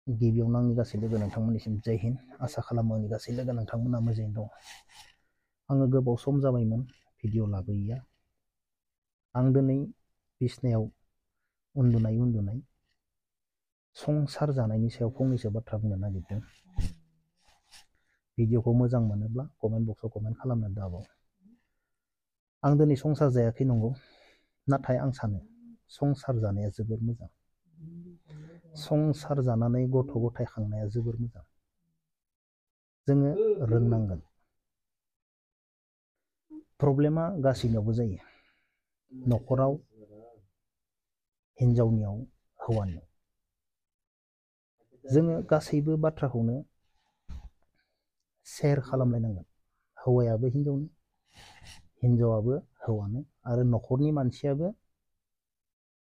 गिबियावनो आंनि गासै लोगो नोंथांमोननिसिम जय हिन्द आसा खालामो आंनि गासै लोगो नोंथांमोना मोजाङैनो दं। आङो गोबाव सम जाबायमोन भिडिअ लाबोयैया। आं दिनै बिसनायाव उन्दुनाय संसार जानायनि सायाव फंनैसो बाथ्रा बुंनो नागिरदों। भिडिअखौ मोजां मोनोब्ला कमेन्ट बक्सआव कमेन्ट खालामनो दाबाव। आं दिनै संसार जायाखै नंगौ, नाथाय आं सानो संसार जानाया जोबोर मोजां। संसार जानानै गथ' गथाय खांनाया जोबोर मोजां। जोङो रोंनांगोन। प्रब्लेमा गासैनियावबो जायो, न'खराव हिन्जावनियाव हौवानियाव। जोङो गासैबो बाथ्राखौनो शेयार खालामलायनांगोन। हौवायाबो हिन्जावनो, हिन्जावाबो हौवानो, आरो न'खरनि मानसियाबो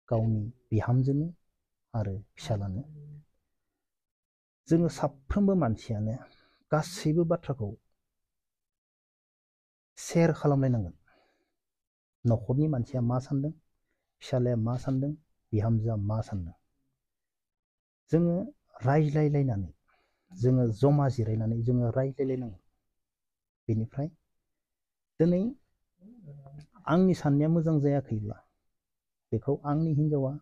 गावनि बिहामजोनो आरो फिसालानो। जोङो साफ्रोमबो मानसियानो गासैबो बाथ्राखौ शेयार खालामलायनांगोन। न'खरनि मानसिया मा सान्दों, फिसालाया मा सान्दों, बिहामजोआ मा सान्दों, जोङो रायज्लायलायनानै, जोङो जमा जिरायनानै जोङो रायज्लायलायनांगोन। बेनिफ्राय दिनै आंनि साननाया मोजां जायाखैब्ला बेखौ आंनि हिन्जावा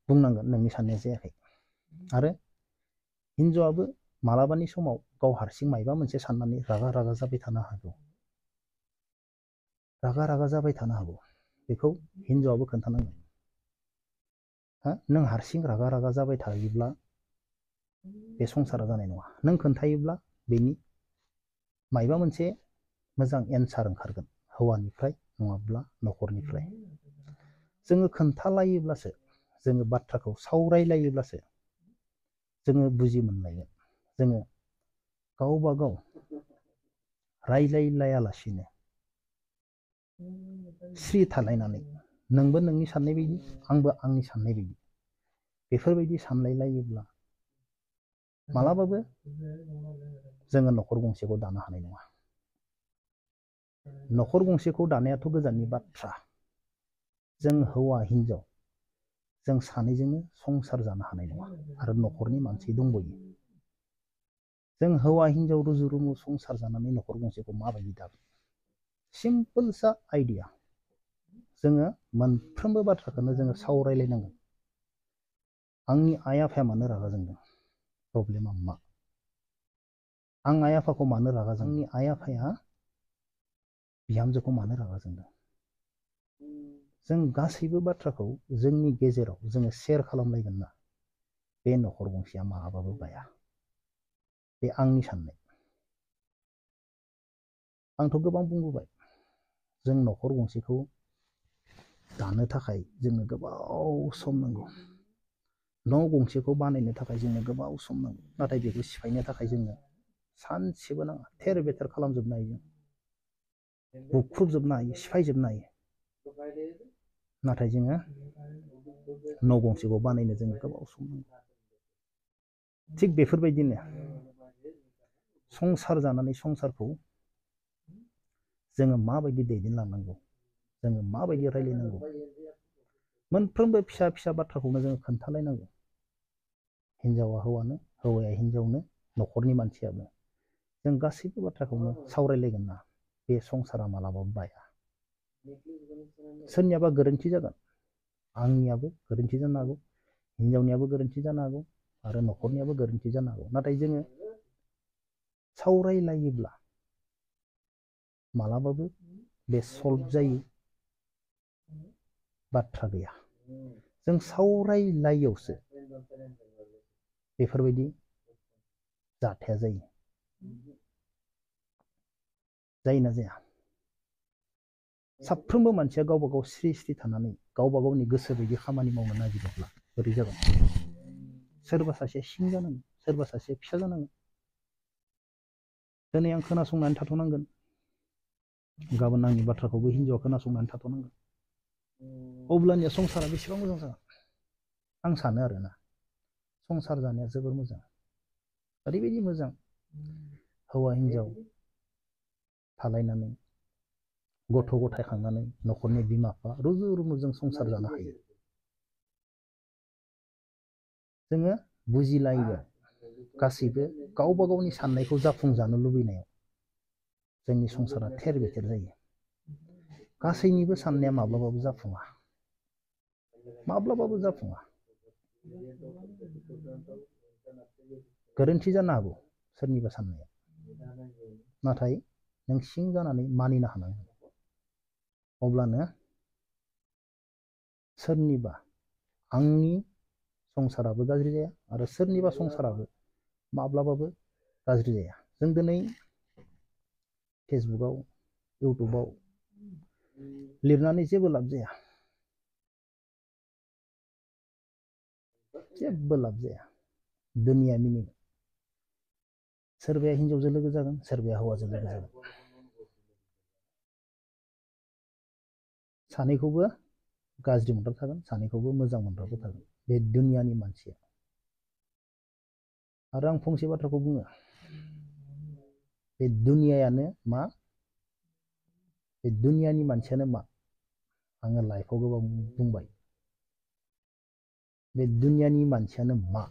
बुंनांगोन नोंनि साननाया जायाखै। आरो हिन्जावाबो मालाबानि समाव गाव हारसिं मायबा मोनसे साननानै रागा जाबाय थानो हागौ। रागा जाबाय थानो हागौ। बेखौ हिन्जावाबो खोन्थानांगोन। नों हारसिं रागा जाबाय थायोब्ला बे संसारा जानाय नङा। नों खोन्थायोब्ला बेनि मायबा मोनसे मोजां एन्सार ओंखारगोन, हौवानिफ्राय नङाब्ला न'खरनिफ्राय। जोङो खोन्थालायोब्लासो, जोङो बाथ्राखौ सावरायलायोब्लासो जोङो बुजि मोनलायगोन। जोङो गावबा गाव रायज्लायलायालासिनो स्रि थालायनानै, नोंबो नोंनि साननाय बायदि, आंबो आंनि साननाय बायदि, बेफोरबायदि सानलायलायोब्ला मालाबाबो जोङो न'खर गंसेखौ दानो हानाय नङा। न'खर गंसेखौ दानायाथ' गोजाननि बाथ्रा, जों हौवा हिन्जाव जों सानैजोंनो संसार जानो हानाय नङा। आरो न'खरनि मानसि दंबोयो। जों हौवा हिन्जाव रुजु रुमु संसार जानानै न'खर गंसेखौ माबायदि दागोन? सिम्पोलसा आइडिया। जोङो मोनफ्रोमबो बाथ्राखौनो जोङो सावरायलायनांगोन। आंनि आइ आफाया मानो रागा जोंदों? प्रब्लेमा मा? आं आइ आफाखौ मानो रागा जोंदों? आंनि आइ आफाया बिहामजोखौ मानो रागा जोंदों? जों गासैबो बाथ्राखौ जोंनि गेजेराव जोङो शेयार खालामलायगोन ना, बे न'खर गंसेया मालाबाबो बाया। बे आंनि साननाय। आंथ' गोबां बुंबोबाय, जों न'खर गंसेखौ दानो थाखाय जोंनो गोबाव सम नांगौ। न' गंसेखौ बानायनो थाखाय जोंनो गोबाव सम नांगौ। नाथाय बेखौ सिफायनो थाखाय जोंनो सानसेबो नाङा। थेर बेथेर खालामजोबनो हायो, बुख्रुबजोबनो हायो, सिफायजोबनो हायो। नाथाय जोङो न' गंसेखौ बानायनो जोंनो गोबाव सम नांगौ। थिग बेफोरबायदिनो संसार जानानै संसारखौ जोङो माबायदि दैदेनलांनांगौ, जोङो माबायदि रायज्लायनांगौ, मोनफ्रोमबो फिसा फिसा बाथ्राखौनो जोङो खोन्थालायनांगौ। हिन्जावा हौवानो, हौवाया हिन्जावनो, न'खरनि मानसियाबो। जों गासैबो बाथ्राखौनो सावरायलायगोन ना, बे संसारा मालाबाबो बाया। सोरनियाबा गोरोन्थि जागोन, आंनियाबो गोरोन्थि जानो हागौ, हिन्जावनियाबो गोरोन्थि जानो हागौ, आरो न'खरनियाबो गोरोन्थि जानो हागौ। नाथाय जोङो सावरायलायोब्ला मालाबाबो बे सल्भ जायो बाथ्रा गैया। जों सावरायलायैयावसो बेफोरबायदि जाथाया जायो। जायोना जाया? साफ्रोमबो मानसिया गावबा गाव स्रि स्रि थानानै गावबा गावनि गोसो बायदि खामानि मावनो नागिरोब्ला बोरै जागोन? सोरबा सासेया सिं जानांगोन, सोरबा सासेया फिसा जानांगोन। दिनै आं खोनासंनानै थाथ'नांगोन, गाबोन आंनि बाथ्राखौबो हिन्जावा खोनासंनानै थाथ'नांगोन। अब्लानिया संसारा बेसेबां मोजां जागोन? आं सानो आरोना, संसार जानाया जोबोर मोजां। ओरैबायदि मोजां, हौवा हिन्जाव थालायनानै गथ' गथाय खांनानै न'खरनि बिमा बिफा रुजु रुमुजों संसार जानो हायो। जोङो बुजिलायगोन गासैबो गावबा गावनि साननायखौ जाफुंजानो लुबैनायाव जोंनि संसारा थेर बेथेर जायो। गासैनिबो साननाया माब्लाबाबो जाफुङा, माब्लाबाबो जाफुङा। गोरोन्थि जानो हागौ सोरनिबा साननाया, नाथाय नों सिं जानानै मानिनो हानांगोन। अब्लानो सोरनिबा आंनि संसाराबो गाज्रि जाया आरो सोरनिबा संसाराबो माब्लाबाबो गाज्रि जाया। जों दिनै फेसबुकआव इउटुबाव लिरनानै जेबो लाब जाया, जेबो लाब जाया। दुनिया मिनि सोरबाया हिनजावजों लोगो जागोन, सोरबाया हौवाजों लोगो जागोन। सानैखौबो गाज्रि मोनग्रा थागोन, सानैखौबो मोजां मोनग्राबो थागोन। बे दुनियानि मानसिया। आरो आं फंसे बाथ्राखौ बुङो, बे दुनियायानो मा, बे दुनियानि मानसियानो मा, आङो लाइफआव गोबां बुंबाय, बे दुनियानि मानसियानो मा,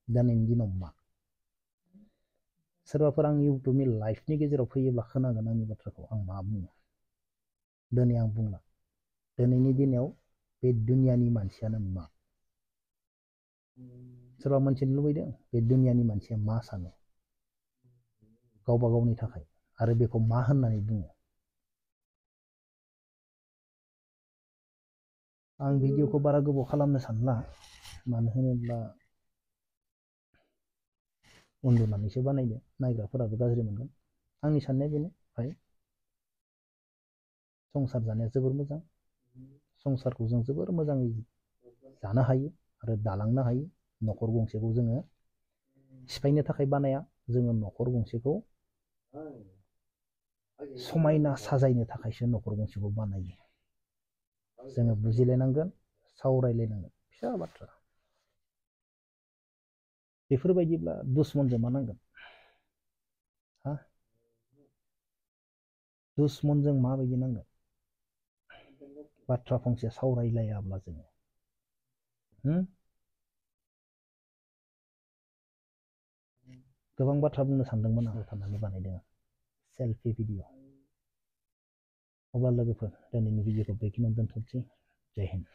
दिनैनि दिनाव मा। सोरबाफोर आंनि इउटुबनि लाइफनि गेजेराव फैयोब्ला खोनागोन आंनि बाथ्राखौ आं मा बुङो। दिनै आं बुंला, दिनैनि दिनाव बे दुनियानि मानसियानो मा। सोरबा मोनथिनो लुबैदों बे दुनियानि मानसिया मा सानो गावबा गावनि थाखाय, आरो बेखौ मा होननानै बुङो। आं भिडिअखौ बारा गोबाव खालामनो सानला, मानो होनोब्ला उन्दुनानैसो बानायदो, नायग्राफोराबो गाज्रि मोनगोन। आंनि साननाया बेनो, भाई संसार जानाया जोबोर मोजां। संसारखौ जों जोबोर मोजाङै जानो हायो आरो दालांनो हायो। न'खर गंसेखौ जोङो सिफायनो थाखाय बानाया, जोङो न'खर गंसेखौ समायना साजायनो थाखायसो न'खर गंसेखौ बानायो। जोङो बुजिलायनांगोन, सावरायलायनांगोन। फिसा बाथ्रा बेफोरबायदिब्ला दुश्मनजों मा नांगोन, हा? दुश्मनजों माबायदि नांगोन? बाथ्रा फंसे सावरायलायाब्ला जोङो गोबां बाथ्रा बुंनो सानदोंमोन आं थानानै बानायदों सेल्फि भिडिअ। अब्ला लोगोफोर दिनैनि भिडिअखौ बेखिनियावनो दोनथ'नोसै। जय हिन्द।